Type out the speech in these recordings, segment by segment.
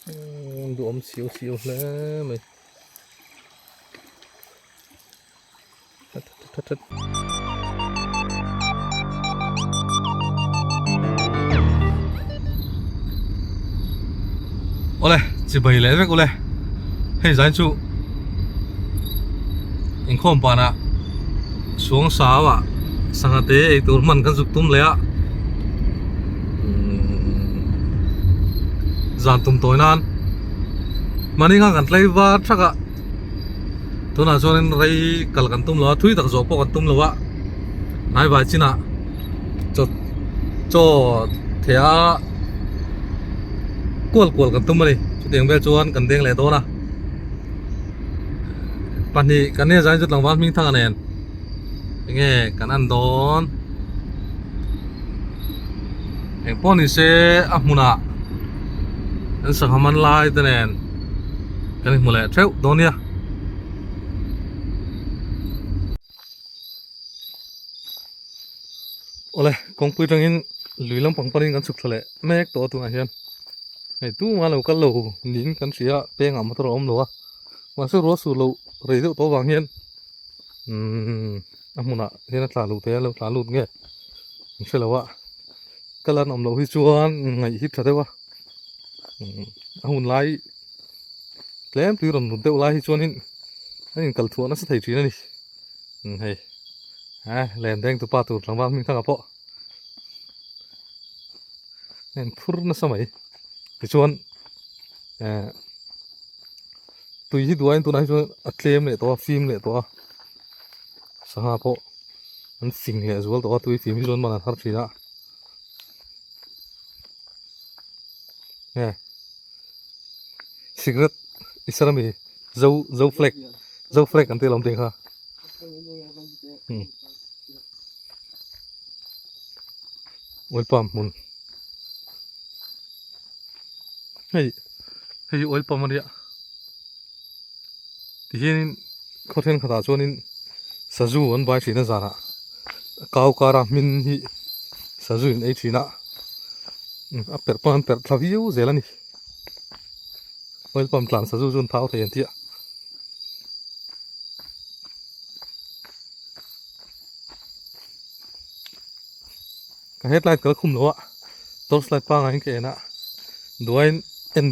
Duhawm siau siau hle mai. Awle chibai leh vek ule hei zai chu inkhawm panah suang sau ah sangha te ei tur hman kan zuk tum leh a zan tum tawi nan mahni khan kan tlei var thak a. Tunah chuanin rei kal kan tum lo a, thui tak zawh pawh kan tum lo a, hnaivai chinah chaw chaw theh a kual kual kan tum a ni, chutiang vel chuan kan deng leh dawn a, pahnih kan nia zai chu tlangval hming thanga nen enge kan en dawn engpawh ni se a hmunah an sangha man lai te nen. Kan inhmu leh theuh dawn nia. Awle kawngpui atangin lui lampang panin kan chhuk thla leh mek tawh a tunah hian hei tumah lo kal lo niin kan hria a pengah motor a awm lo a mahse ruah sur loh rei deuh tawh avang hian umm a hmunah hian a tla lut thei a lo tla lut nge an hre lo a kal an awm loh hi chuan ngaih hi tha deuh a. A hun lai tlem tui rawn rut deuh lai hi chuanin a inkal thuah nasa thei thin a ni hei len deng tupa tur tlangval hming thangah pawh a inphur nasa mai tichuan eh tui hi duaiin tunah hi chuan a tlem leh tawh a fim leh tawh a sangha pawh an fing leh zual tawh a tui fim hi chuan man an har thin a. Nge cigarette i sar ami zo zo flag zo flag an tih alawm tih kha oil pump hmun hei hei hi oil pump a nia tihianin khaw thenkhatah chuanin sazu an bai thin a zanah kau kara hmin hi sazu in ei thin a a perh pawh an perh thla viau zel a ni oil pump tlan sazu chu an thau thei an tih a. Ka headlight ka la khum lo a torch light pangai in ka en a duaiin en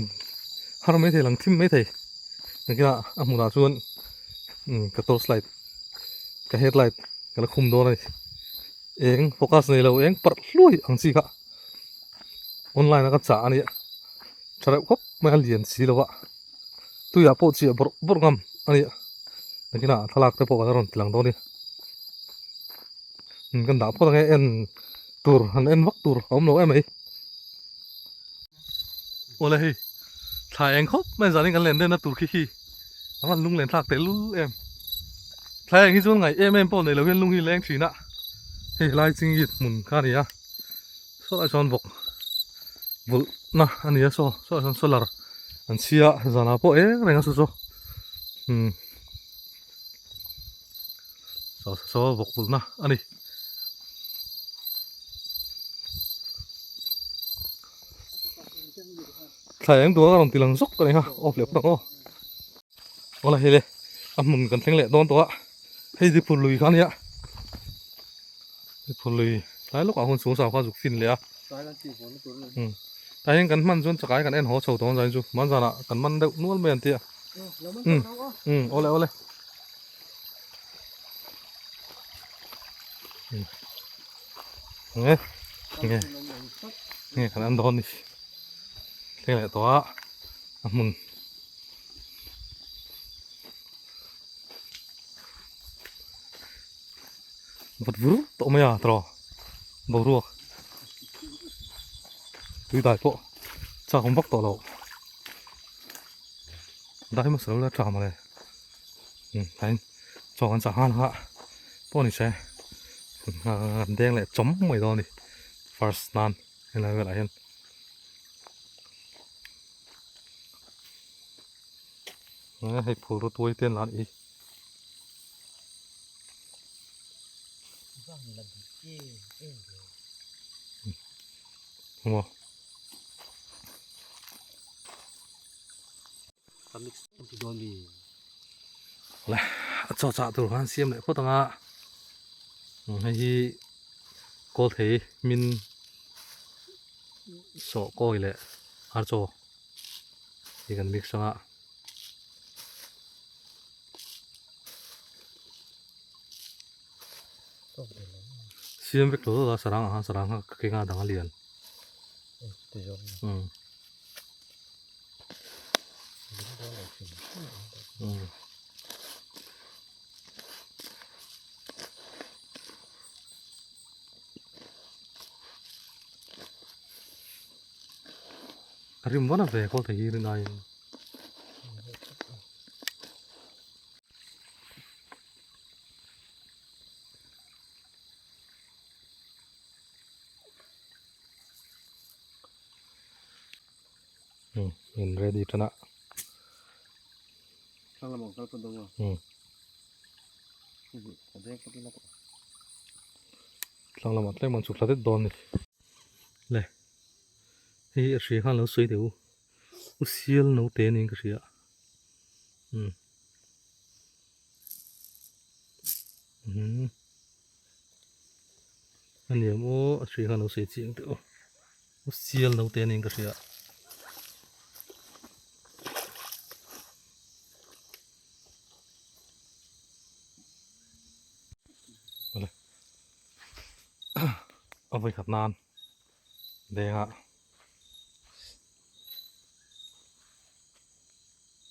har mai thei lang thim mai thei nakinah a hmunah chuan ka torch light ka headlight ka la khum dawn a ni eng focus nei lo eng parh hluai ang chi kha online a ka chah a nia tha reuh khawp mai a lian si lo a tuiah pawh chiah bawrh bawrh ngam a nia nakinah thlalak te pawh ka la rawn ti lang dawn a ni. Kan dah phawt ang e en tur han en vak tur a awm lo em mai. Awle hei thla eng khawp mai zanin kan len denna tur khi khi a van lung len thlak teh lul em. Thla eng hi chuan ngaih em em pawh nei lo hian lung hi leng thin a hei helai chingit hmun kha a ni a saw lai chuan vawk vulh na a ni a saw saw lai chuan solar an chhia zanah pawh eng reng a saw saw umm. Saw saw vawk vulhna a ni. Thla eng dual a rawn ti lang zawk a ni kha off leh phawt ang aw. Awla hei le a hmun kan thleng leh dawn tawh a hei Dipur lui kha a nia Dipur lui tlai lawkah hun chhung sang kha zuk fin leh a tah hian kan hman chuan chakai kan en haw chho tawh ang zan chu hmanzanah kan man deuh nual mai an ti a. Awle awle. Nge nge nge kan an dawn ni thleng leh tawh a a hmun vut vur tawh mai a tawh boruak tui dai pawh chak awm vak tawh lo dai hmasa lo la tha mawle. Tain chaw kan chah nghal ang a pawh ni se an deng leh chawm mai dawn a ni first nan helai velah hian hei phul ru tuai te an la a nih hi. Le a chaw chah tur khan siam leh phawt ang a hei hi kawl thei min sawh kawi leh ar chaw hi kan mix ang a. Siam vek tawh a sarang ah khan sarang kha ka keng a dang a lian. Umm. Umm. A rim vana ve kawl thei hi rin aiin. Hmm, in ready tan a. Hmm. Tlang lamah tlem an chhuk thla det dawn ni. Le. Hei hi a hria khan lo sawi teh u. U sial no te niin ka hria. Hmm. A niam aw a hri khan lo sawi chiang teh aw u sial no te aniang ka hria awle a vawi khat nan deng ah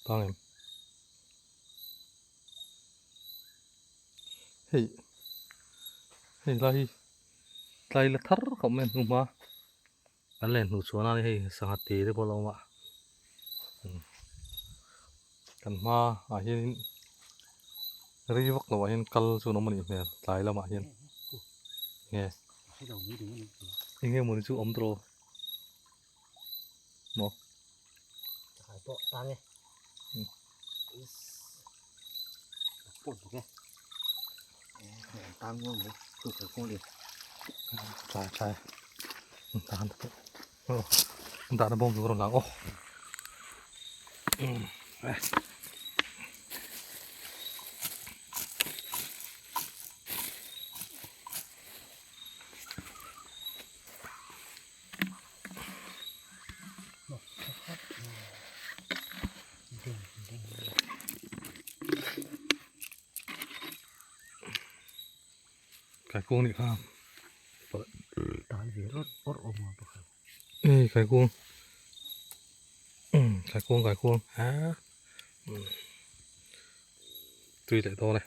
tang em. Hei hei lai hi tlai la thar khawp mai a hnu hma an len hnu chuan a hei sangha te te pawh a lo awm a kan hma ah hianin rei vak loh ah hian kal chu an awm a nih hmel tlai lamah hian nge eng emaw ni chu awm tawh maw. Tlai tlai dan te pawh dan a bawng tur a rawn lang aw Kaikuang nih kha ei kaikuang kaikuang kaikuang ha tui leh dawn e.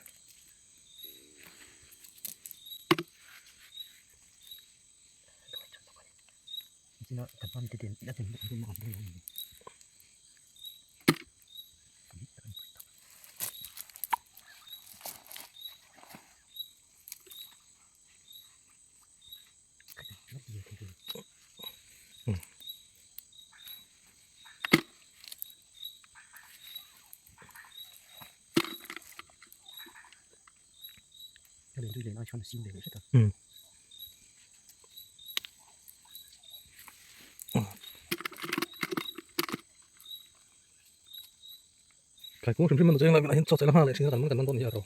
Kai kung hrim hrim an cheng lai hian chaw chei la hma leh thin a kan man kan man dawn ni a ro.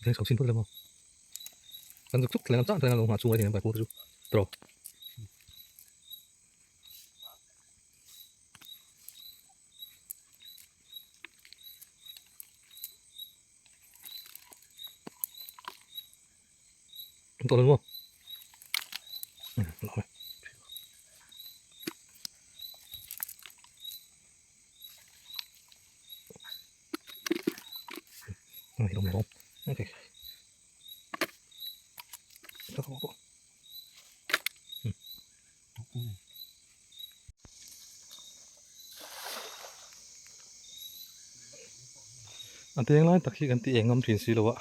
Deng chho chin phawt emaw kan zuk chuk thleng ang chang thleng a lo nghah chhung ai hian kai kung te chu tawh. Tawh lo maw? Okay. A deng lai tak hi kan ti eng ngam thin si lo a.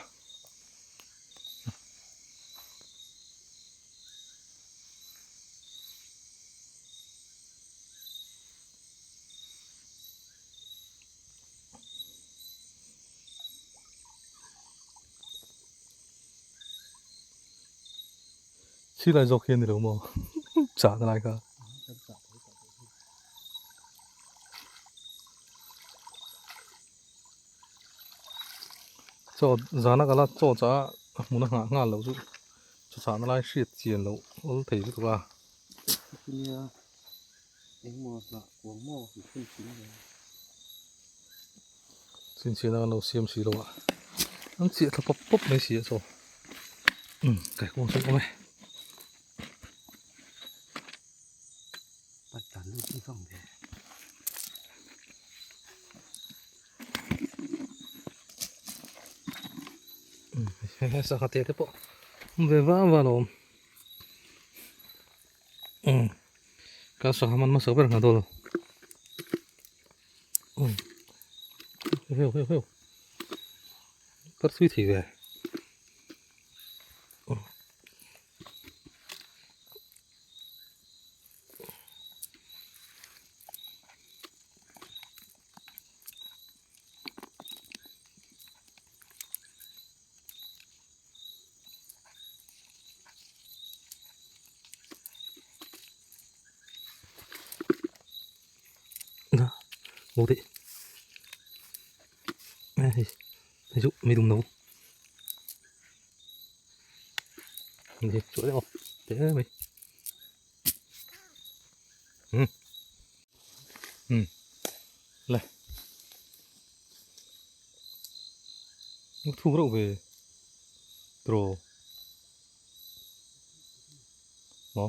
Silai zawk hi a ni lo maw? Chahna lai kha. Chaw zana kala chaw chah a hmun a nghah nghal loh chu chaw chahna lai hriat chian loh awl thei lutuk a. Nia engmaw hnah kuang maw an phun thin a ni. Chhinchhiahna kan lo siam si lo a an chiah thla pawp pawp mai si a chaw umm kaikuang chu an awm e. Pipe dan lut hi vang ve. Sangha te te pawh awm ve vang vang a awm umm ka sangha man hmasa ber nghah dawn lo umm heu heu heu kar thui thei ve. Ngô thị ví dụ mi đùng nấu gì chuỗi đấy không thế mày ừ ừ lại nó thu rượu về trồ nó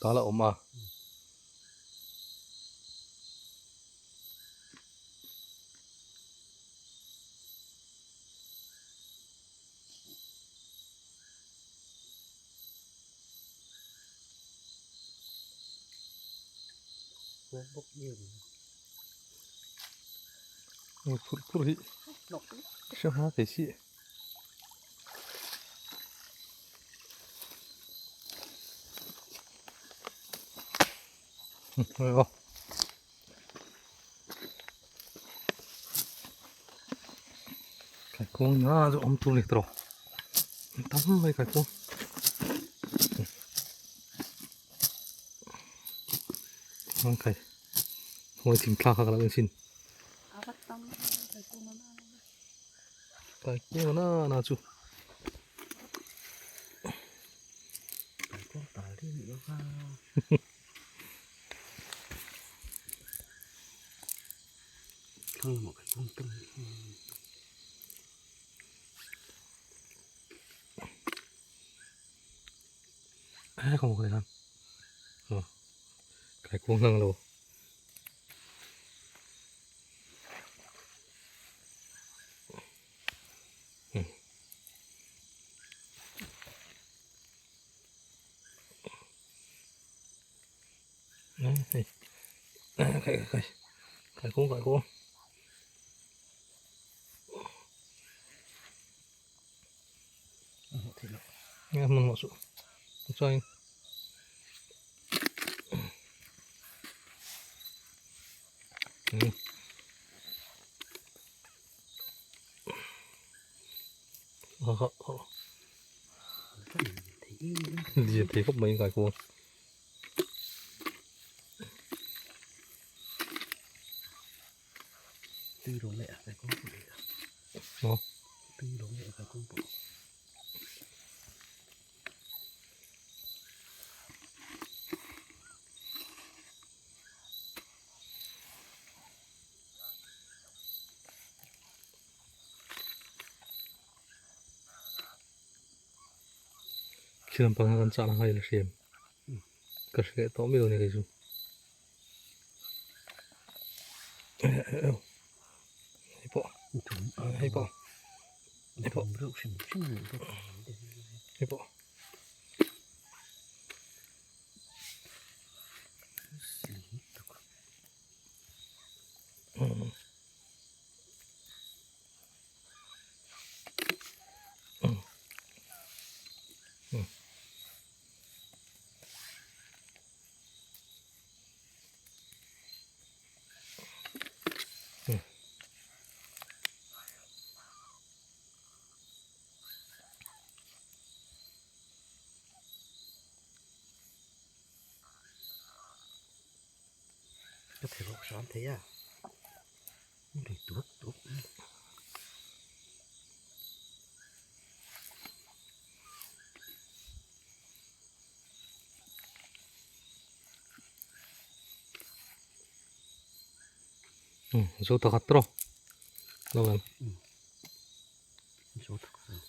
Tala awm a. Phur phur hi hre hma thei si. Aw. Kaikuang na chu awm tur ni tawh tam mai kaikuang. Ang khai hnuai thing thlak kha ka lo en chhin. Kaikuang na na chu. Kaikuang tal hi nih loh kha. Thlang lamah kaikuang tam. A không có thời gian cái cuống ngăng luôn cái cái cái cuống cái cuống nghe mình một số cho anh gì thì không mấy cái cuống Tư đồ lẹ phải có bộ. Tư đồ lẹ phải có bộ. Khi lampang kan chah na ngai la hriam ka hre leh tawh mai lo ni kei chu hei pawh hei pawh hei pawh hei pawh hram thei a ri tuak tuak Zo takhat tawh lo em. Zo takhat.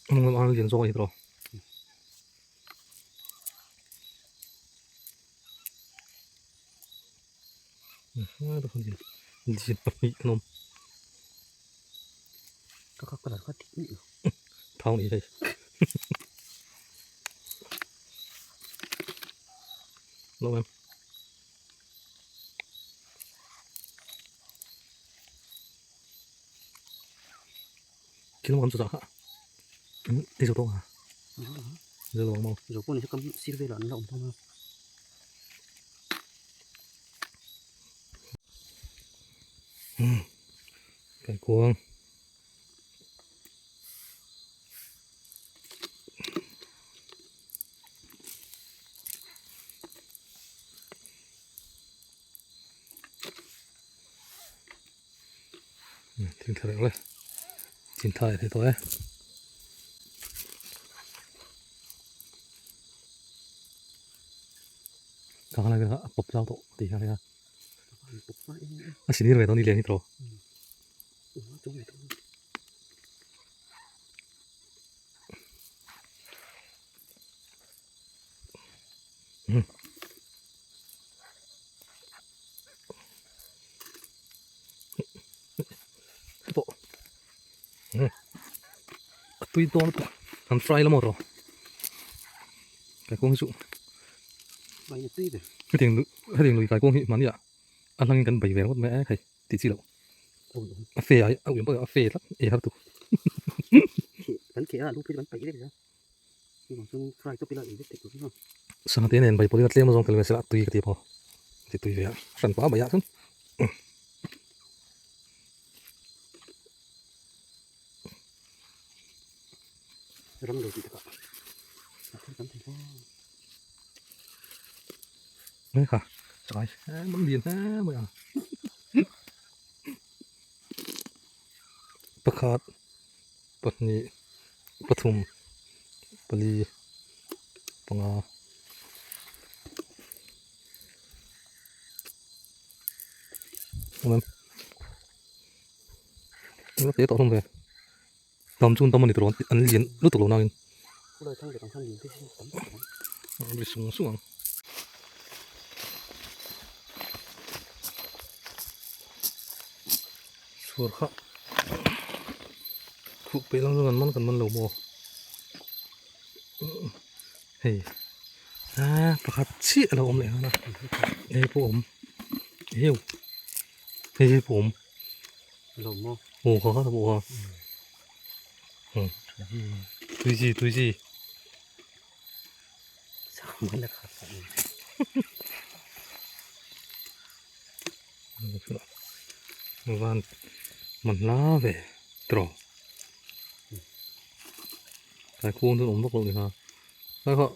Hnung lam ang lian zawk a ni tawh. Lian pahnih an awm. Thau ni hei. Lo em. Kilo kan chu kha ti zo tawh a zo lo maw zo pawh ni se kam sir velah an la awm thung a kaikuang thing thla reng le chin tha leh thei tawh e. Ka khan a pawp zau tawh tih hian a a sinir ve dawn ni leng hi tawh. Pawh a tui dawn lutuk han fry la maw rawh kaikuang hi chu hetiang hetiang lui kaikuang hi mahni ah a hlangin kan bei ve ringawt mai a hei tih chi loh a fe a a uiam pawh a fe tlat ei har tuk Sangha te nen bai pawh ila tlem a zawng tel ve sela tui ka ti pawh ti tui ve a hran pah a bai ah chuan. Ngai kha chakai man lian hle mai a pakhat pahnih pathum pali panga awm em tawh hlawm ve tam chu an tam a ni tawh lo an lian lutuk lo nangin an ri sung sung ang. Chhuar kha khuh peih lam zawng an man kan man lo maw hei ah pakhat chiah a lo awm leh nghal a hei pawh a awm heu hei hei pawh a awm aw kha kha pawh a tui chi tui chi. Van man hla ve tawh kai khuang chu awm vak loh ni kha lai kha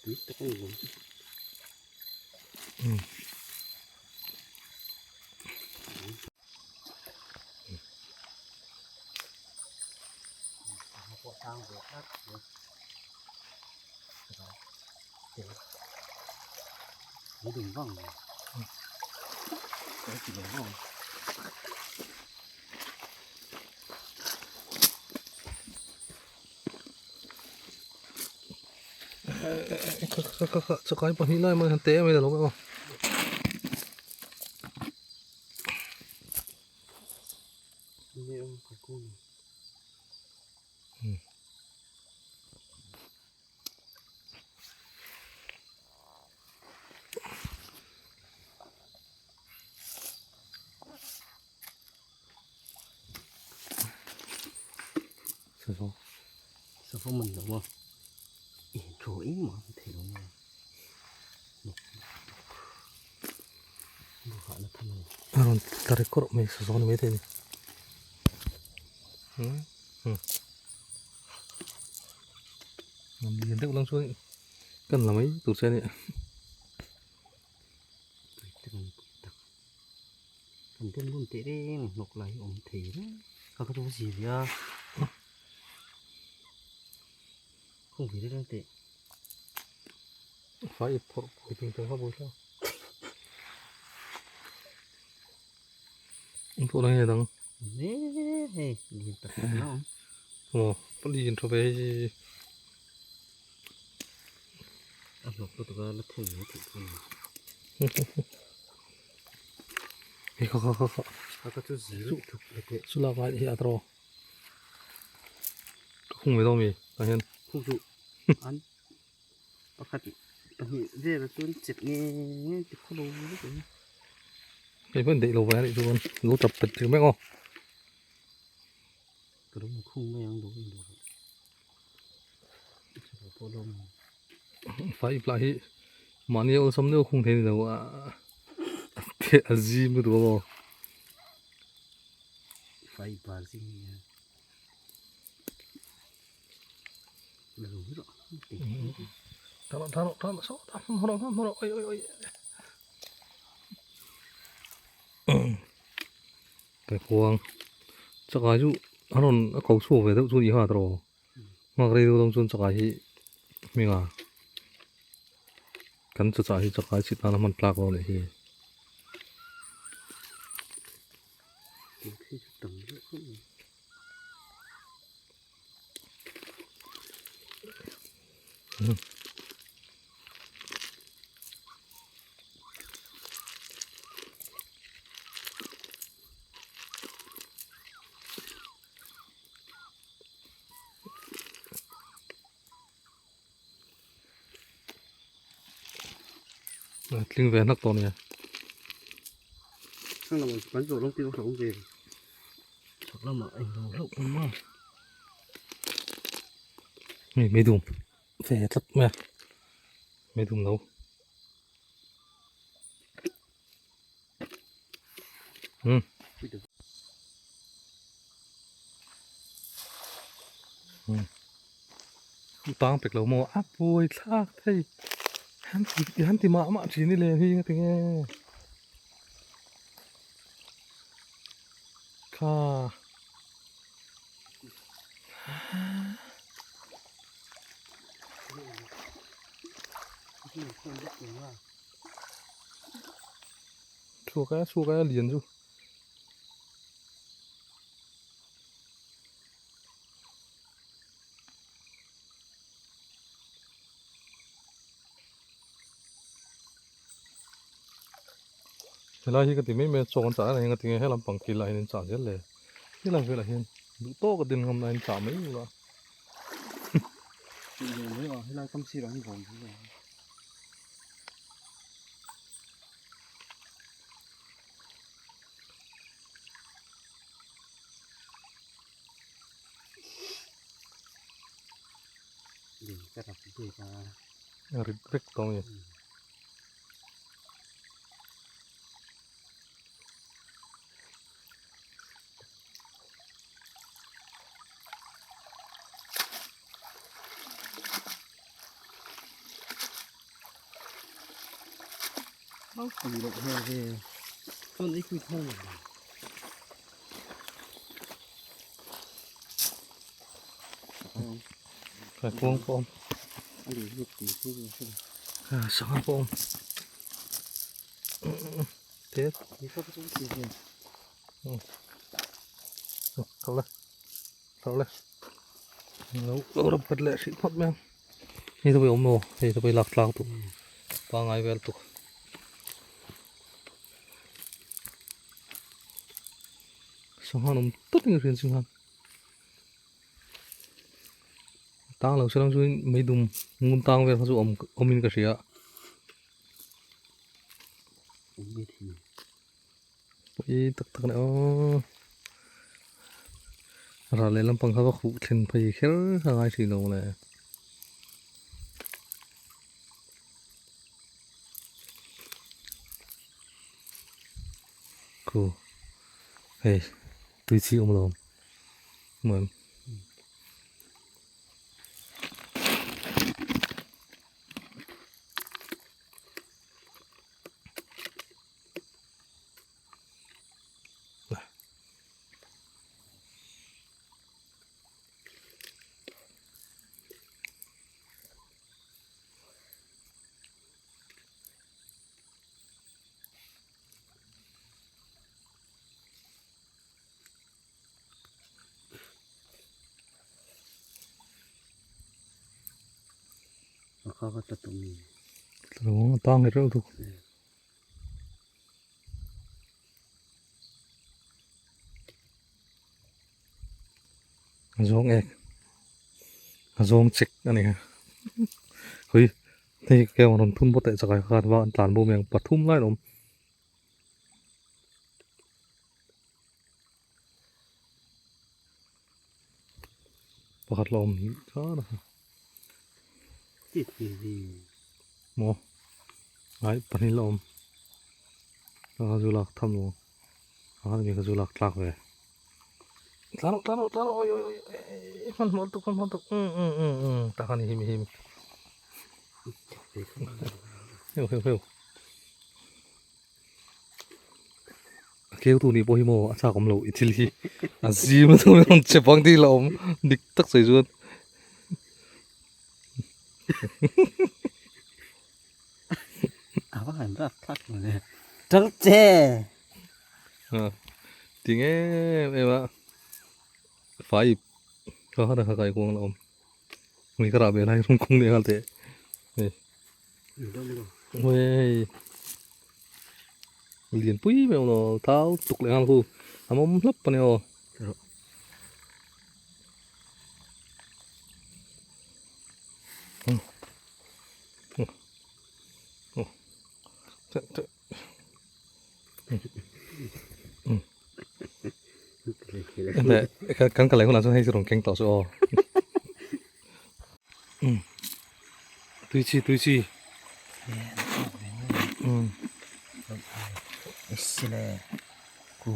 Tui tak a ni lo. Kha kha kha kha chakai pahnih lai mai han te em em a lo aw. Sava Sava man lo a ih thu engmah an thei lo mai a hahna tham a ni. A rawn ta record mai sava ni maithei a ni. Lam lian deuh lang chuan kan la mai tur che a ni. Kan den lun teh reng hnawk lai hi awm thei reng ka ka chu zi ve a khung ve reng teh. Fai phawrh pui ting teng kha bui thlak. An pawh nge dang. Ne hei lian tak tak na awm. Aw pali in tha ve hei. A hnawk lutuk a la then mai theih pawh a ni. Hei kha kha kha kha. Kha kha chu zi lutuk le teh. Chu lak lai hi a tawh. Ka khung ve dawn mi tah hian. Khung chu an pakhat pahnih velah chuan chep nge nge ti khaw lo vek ang. Hei pawh in daih lo ve a nih chuan lo tap pet tir mek aw. Ka lo khung mai ang lo in duh loh. Chhawk pawh lo awm. Fai ip lah hi mahni awlsam deuh khung thei a ni lo a a a zim lutuk a maw. Fai ip bar zing hi a la lo rawh. Thar rawh thar rawh thar rawh saw ta hmanhmawh rawh hmanhmawh rawh oi oi oi. Kaikuang chakai chu a rawn a ko chhuak ve deuh chu ni kha tawh nghak rei deuh dawn chuan chakai hi hminga kan chu chah hi chakai chhit nana hman tlak lo anih hi. Tling ve hnak tawh nia. Hei meidum ve tlat mai a meidum lo. Tang pek lo maw a buai thlak thei han ti han ti mah mah thin i len hi nga tinge kha Chhuak a chhuak a lian chu. Helai hi ka ti mai mai a chaw an chah reng a tinge he lampang kil ah hian an chah zel le helai velah hian duh tawk a din ngam na in chah mai ula. Helai kam sirah hian vawm hi a awm. Rit vek tawh mai. Kaikuang pawh a awm sangha pawh a awm te tho le tho le lo lo rap pat leh hrih phawt mai ang. Hei te pawh hi awm lo hei te pawh hi lak tlak duh pangai vel tuk. Sanghan awm tawp in ka hria sanghan tang lo se lang chuan meidum ngun tang vel kha chu awm awm in ka hria. Pui tak tak a ni aw ral leh lampang kha va khuh thlen phei kher a ngai thin lo le. Khu hei tui chi awm lo hmu em. Tang reuh tuk. Zawng ek a zawng chek a ni hui hei ka rawn thun bawk teh chakai khan va an tlan bo mai ang pathum lai an awm. Pakhat la awm than a maw ai pahnih la awm a zu lak tham lo a mi ka zu lak tlak ve tlan rawh tlan rawh tlan rawh oi oi oi hmanhmawh lutuk hmanhmawh lutuk um um um um tah khan i him i him heu heu heu. A keu tu nih pawh hi maw a chak awm lo i thil hi a zim a chuan rawn che bang dil a awm dik tak sawi chuan a va han rap thlak lo le tang che ti nge em a fai kha kha kha kai kuang la awm mi ka rah ve lai rawng kung leh nghal teh hei. Hei lian pui mai awm lo thau tuk leh nghal khu a mawm hlap a ni aw. Kan kalai hunah chuan hei chu rawn keng tawh chu aw. Tui chi tui chi. Ku.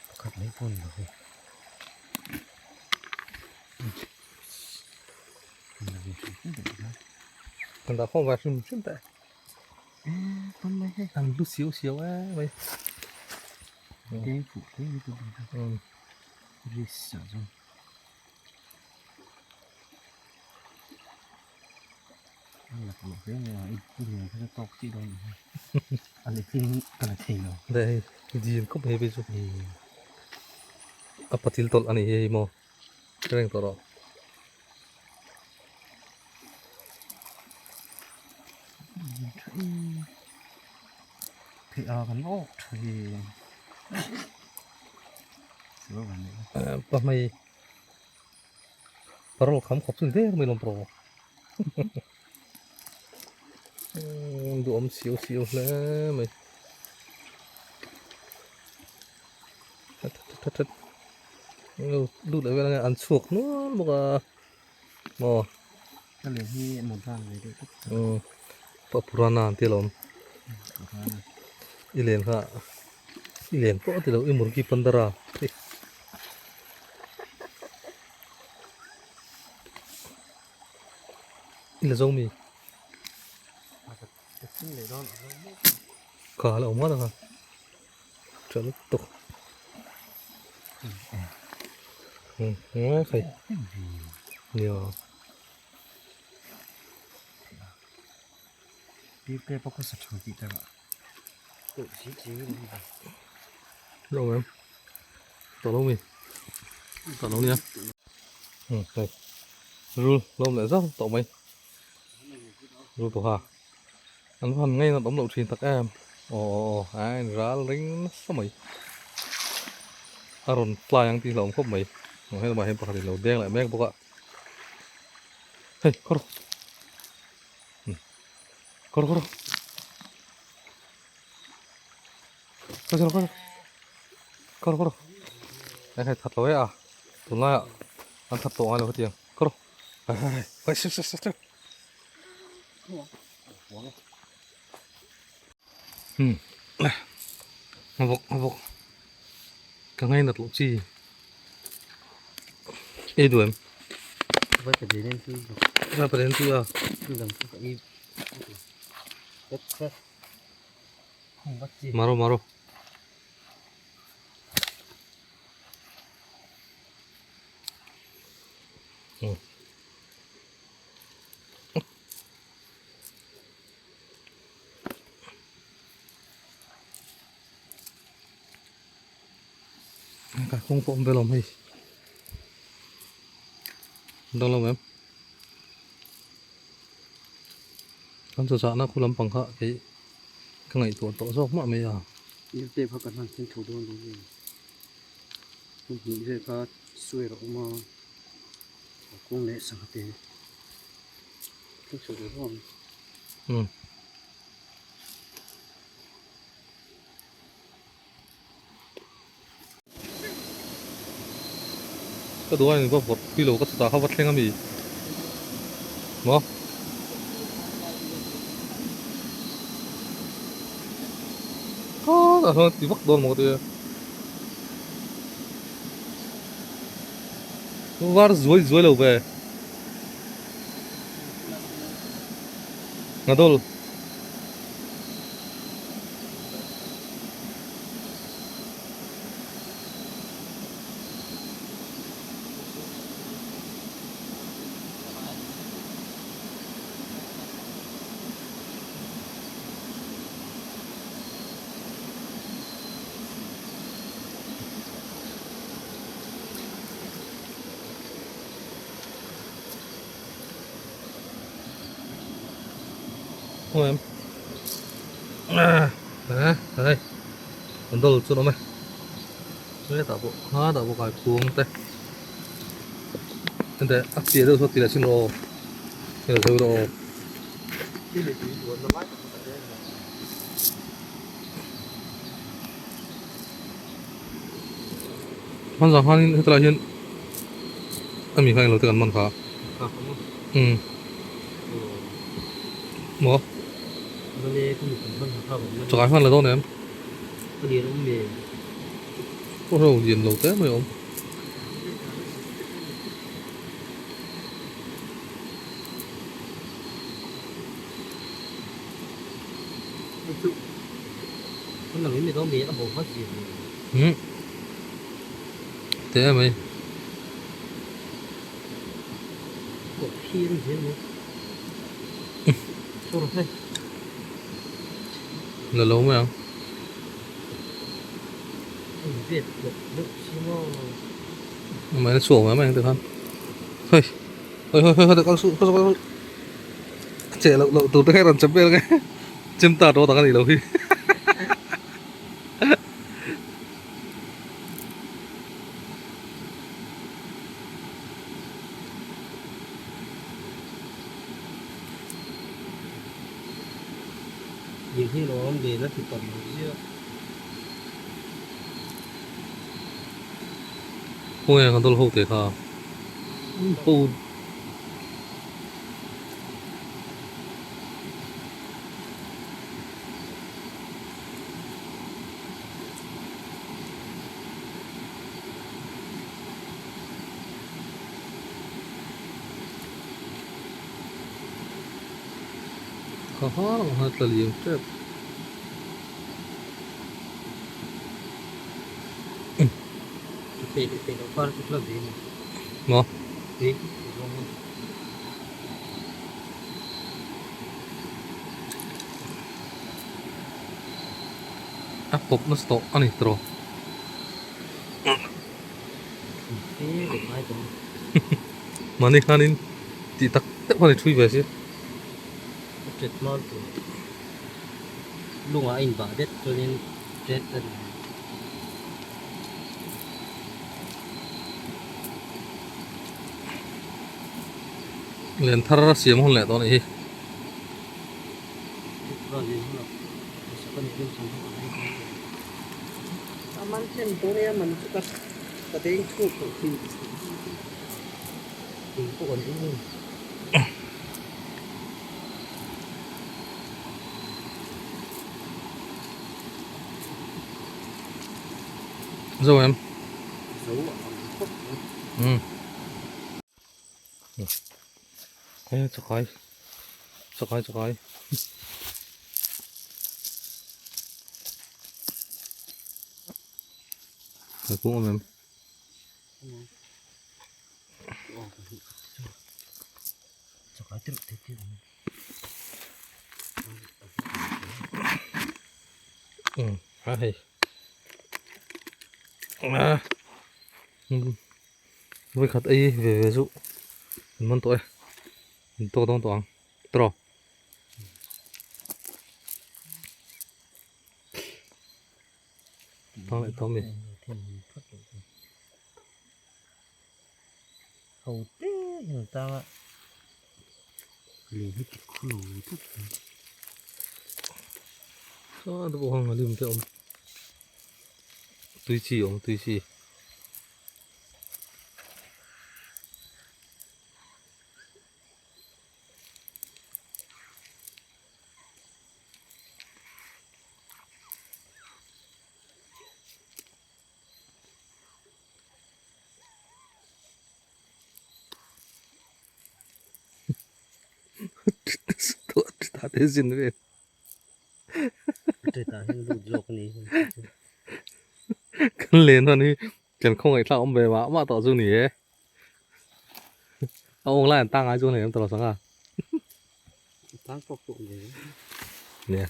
Pakhat mai pawh ni lo hei. Kan dah khawm vai hrim hrim teh. An lu siau siau e mai. Deng fuh hle mai tu ding. Ris ah chuan. An la pawh hle mai a i len kha chu tawk chiah dawn a ni. A letling ka la thei lo. Deh hei dil khawp mai hei chu. A patil tawlh a ni hei maw. Reng tawh rawh. Theih a kan awk tha hi. Pa hmei parol kham khawp chu ni der mai lawm pro. Duhawm siau siau hle mai. That that that that. Lut leh vel ange an chhuak nual bawk a maw. Ka leh hi modern ve deuh tlat. Umm pa purana an ti alawm. Purana. I len kha i len pawh a ti lo i murgi pandara. I la zo mi. Kha la awm ngat a kha. Tha lutuk. Ngai khai. Nia. Pi pa ko sa tho ti ta ba. Đâu em? Tao đâu mi? Tao đâu nha? Ừ, đây. Rul lawm leh zauh tawh mai. Rul tawh kha. An va han ngainat awm loh thin tak em. Aw aw aw a in ral ring nasa mai. A rawn fly ang tih hlauhawm khawp mai. Aw helamah hian pakhat in lo deng leh mek bawk a. Hei khaw rawh. Khaw rawh khaw rawh. Khaw rawh khaw rawh. Khaw rawh khaw rawh. Hei hei that lo e a. Tunlaiah an that tawh ngai lo hetiang. Khaw rawh. Hei hei hei. Hei sir sir sir. Hmm. Ngavok ngavok. Ka ngainat loh chi. Ei duh em? Vai pa den tui. Vai pa den tui a. Dang chu ka ei. Maro maro. Ka kawng pawh awm ve lo hei dang lo em kan chaw chahna khu lampang kha kei ka ngaihtuah tawh zawk mah mai a. Nute kha kan han thleng tho dawn lo nge hmun hnih vel kha suar a awm a kawng leh sangha te thleng chho ve bawk ang. Umm. Ka duh a va vawt pui lo ka chutah kha va thleng ami maw. Kha ti vak dawn maw ka ti a. Var zuai zuai lo ve. Ngadol. Không em à đây còn đâu cho nó mày cái tạo bộ ha tạo bộ cái cuồng tay 근데 앞뒤에 넣어서 뒤에 신호 그래서 Hman zang khanin hetlai hian a mi kha englo te kan man kha umm maw chakai hman la dawn em aw ho lian lo te mai a awm. Umm te mai la lo mai ang mai nó chuồng mai ang te khan hei hei hei hei kal su kal su che lo lo tur te kha rawn chep vel nge chem ta rawt ang a nih loh hi. Khawnge ang a dawl ho teh kha ho. Kha har ang khan a tla liam tep. Maw? A pawp nasa tawh a ni tawh. Mahni khanin. Tih tak deuh khan i thui ve si. A tet hma tur lungah a inbah det chuanin tet a ni. Len thar siam hun leh tawh a nih hi. Zo em? Umm. He chakai chakai chakai Ka kung awm em? Umm a hei a Vawikhat ei ve ve chu an man tawh e an tawk dawn tawh ang tawh tang leh tawh a mi ho te hian an tang a lei hi ti khulo tlat mai saw te pawh khan a lim te a awm tui chi a awm tui chi. Kan len hman hi kan khawngaih thlak awm ve mah mah tawh chu ni e a awng lai an tang ngai chu hei an tawrh sang a nia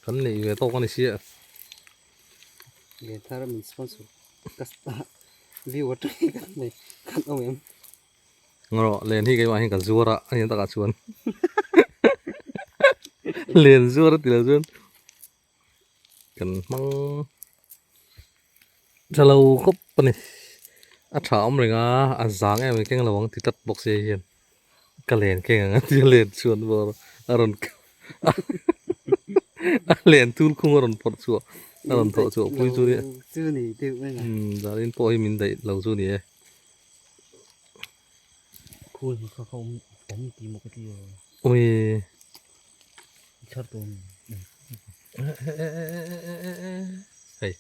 kan neih ve tawk a ni sia Ngaw len hi keimah hian ka zuar a a nih takah chuan len zuar a ti lo chuan kan hmang tha lo khawp a ni a tha awm reng a a zang em keng lo ang ti tlat bawk sia hian ka len keng ang a tia len chuan bawr a rawn a len tul khung a rawn phawrh chhuah a rawn thawh chhuah pui chu nia zanin pawh hi min daih lo chu ni e. Ui hei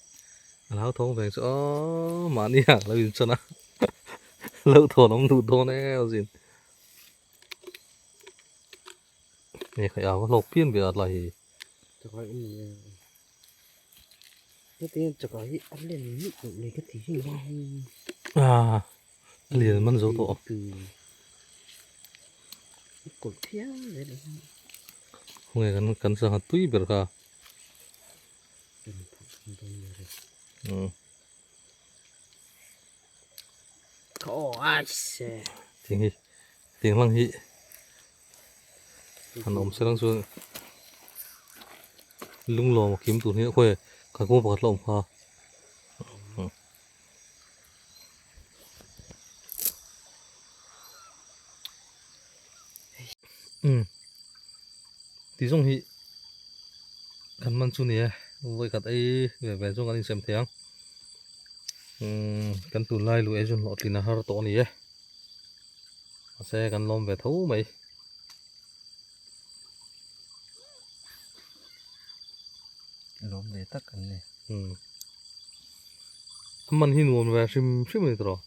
a lo thawng veng chu aw mahni ah lo in chhan a lo thawn awm duh dawn em asin hei khai a va hlawk pian ve a tlai hi. A lian man zo tawh khawnge kan kan sangha tui ber kha tiang hi tiang hlang hi han awm se lang chuan lunglawm a kim tur hi khawi khaikawng pakhat la awm kha. Umm ti zawng hi kan man chu ni e vawikhat ei ve ve zawng kan insem thei ang umm kan tunlai luh e chu hlawhtlin a har tawh a ni e mahse kan lawm ve tho mai. Lawm ve tak an ni. Umm a man hi nuam ve hrim hrim a ni tawh.